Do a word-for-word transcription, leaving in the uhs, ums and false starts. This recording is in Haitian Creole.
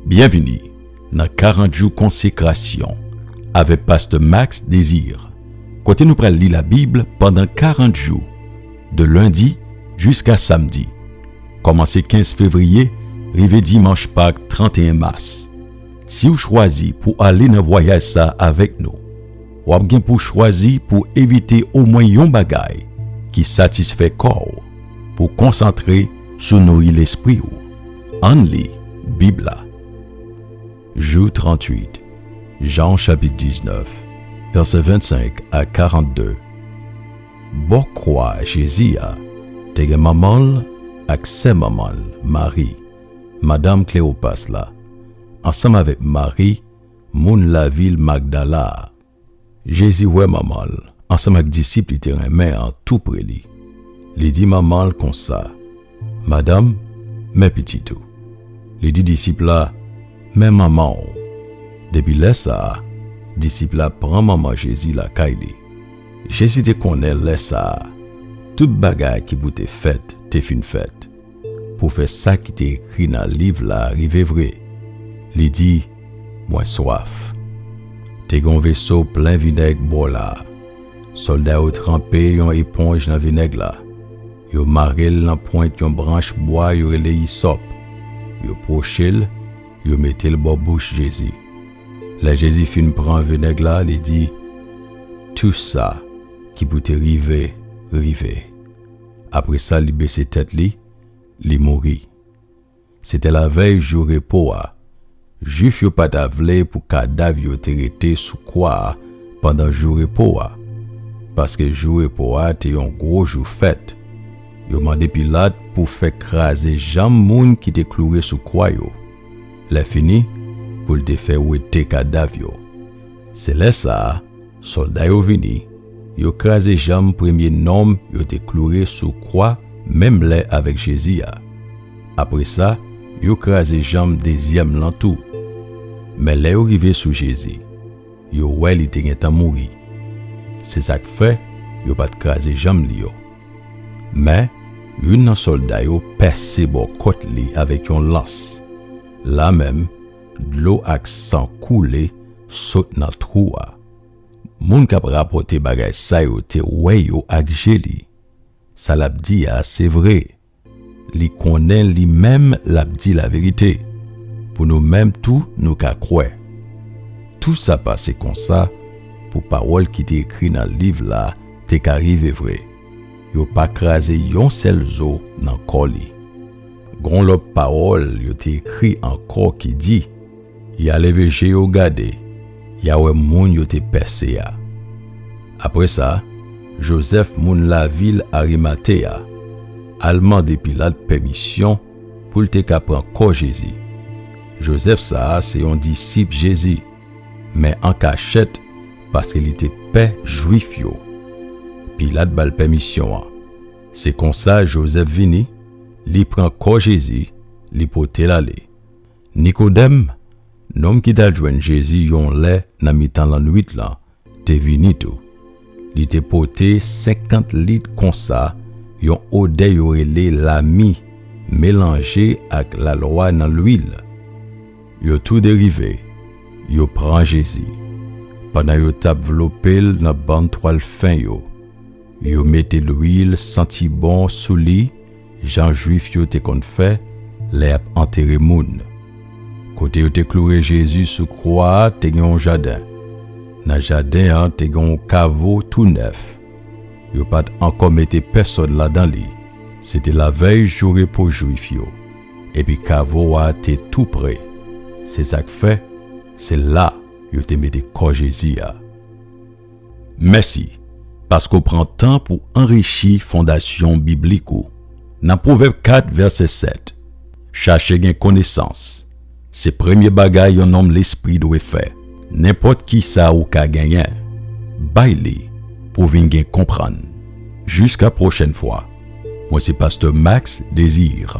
Byenvini nan karant jou konsekrasyon avèk Pastè Max Désir, kote nou pral li Labib pandan karant jou, de lendi jiska samdi, kòmanse kenz fevriye rive dimanch Pak tranteyen mas. Si w chwazi pou ale nan vwayaj sa a avèk nou, w ap gen pou chwazi pou evite omwen yon bagay ki satisfè kò w, pou konsantre sou nouri lespri w. Ann li Bib la. Jou tranntuit, Jan chapit diznèf, vèsè vennsenk a karannde. Bò kwa Jezi a, te gen manman l ak sè manman l, Mari, madanm Klewopas la, ansanm avèk Mari, moun lavil Magdala a. Jezi wè manman l ansanm ak disip li te renmen an toupre li. Li di manman l konsa, "Madanm, men pitit ou." Li di disip la, "Men manman w." Depi lè sa a, disip la pran manman Jezi lakay li. Jezi te konnen lè sa a, tout bagay ki pou te fèt te fin fèt, pou fè sa ki te ekri nan liv la rive vre. Li di, "Mwen swaf." Te gen yon veso plen vinèg bò la a. Sòlda yo tranpe yon eponj nan vinèg la. Yo mare l nan pwent yon branch bwa yo rele isòp. Yo pwoche l, yo mete l bò bouch Jezi. Lè Jezi fin pran vinèg la, li di, "Tou sa ki pou te rive, rive." Apre sa, li bese tèt li, li mouri. Se te lavèy jou repo a. Jwif yo pa ta vle pou kadav yo te rete sou kwa a pandan jou repo a, paske jou repo a te yon gwo jou fèt. Yo mande Pilat pou fè kraze janm moun ki te kloure sou kwa yo. Lèfini, pou l te fè wete kadav yo. Se lè sa a, sòlda yo vini, yo kraze janm premye nonm yo te kloure sou kwa menm lè avèk Jezi a. Apre sa, yo kraze janm dezyèm lan tou. Men lè yo rive sou Jezi, yo wè li te gentan mouri. Se sa k fè yo pa t kraze janm li yo. Men, youn nan sòlda yo pèse bò kòt li avèk yon lans. La menm, dlo ak san koule sot nan twou a. Moun k ap rapòte bagay sa yo te wè yo ak je li. Sa l ap di a se vre. Li konnen li menm l ap di laverite, pou nou menm tou nou ka kwè. Tou sa pase konsa pou pawòl ki te ekri nan liv la te ka rive vre. Yo pa kraze yon sèl zo nan kò li. Gon lòt pawòl yo te ekri ankò ki di, "Y a leve je yo gade, y a wè moun yo te pèse a." Apre sa, Jozèf, moun lavil Arimate a, al mande Pilat pèmisyon pou l te ka pran kò Jezi. Jozèf sa a se yon disip Jezi, men an kachèt, paske li te pè Jwif yo. Pilat ba l pèmisyon an. Se konsa Jozèf vini, li pran kò Jezi, li pote l ale. Nikodèm, nonm ki t al jwenn Jezi yon lè nan mitan lannwit lan, te vini tou. Li te pote senkant lit konsa yon odè yo rele lami, melanje ak lalwa nan lwil. Yo toude rive, yo pran Jezi. Pandan yo t ap vlope l nan bann twal fen yo, yo mete lwil santi bon sou li, jan Jwif yo te konn fè lè y ap antere moun. Kote yo te kloure Jezi sou kwa a te gen yon jaden. Nan jaden an te gen yon kavo tou nèf. Yo pa t ankò mete pèsonn ladan li. Se te lavèy jou repo Jwif yo, epi kavo a te tou pre. Se sa k fè, se la yo te mete kò Jezi a. Mèsi, paske w pran tan pou anrichi fondasyon biblik ou. Nan Pwovèb kat, vèsè sèt, "Chache gen konesans. Se premye bagay yon nonm lespri dwe fè. Nenpòt ki sa ou ka genyen, bay li pou w vin gen konprann." Jiska pwochèn fwa, mwen se Pastè Max Désir.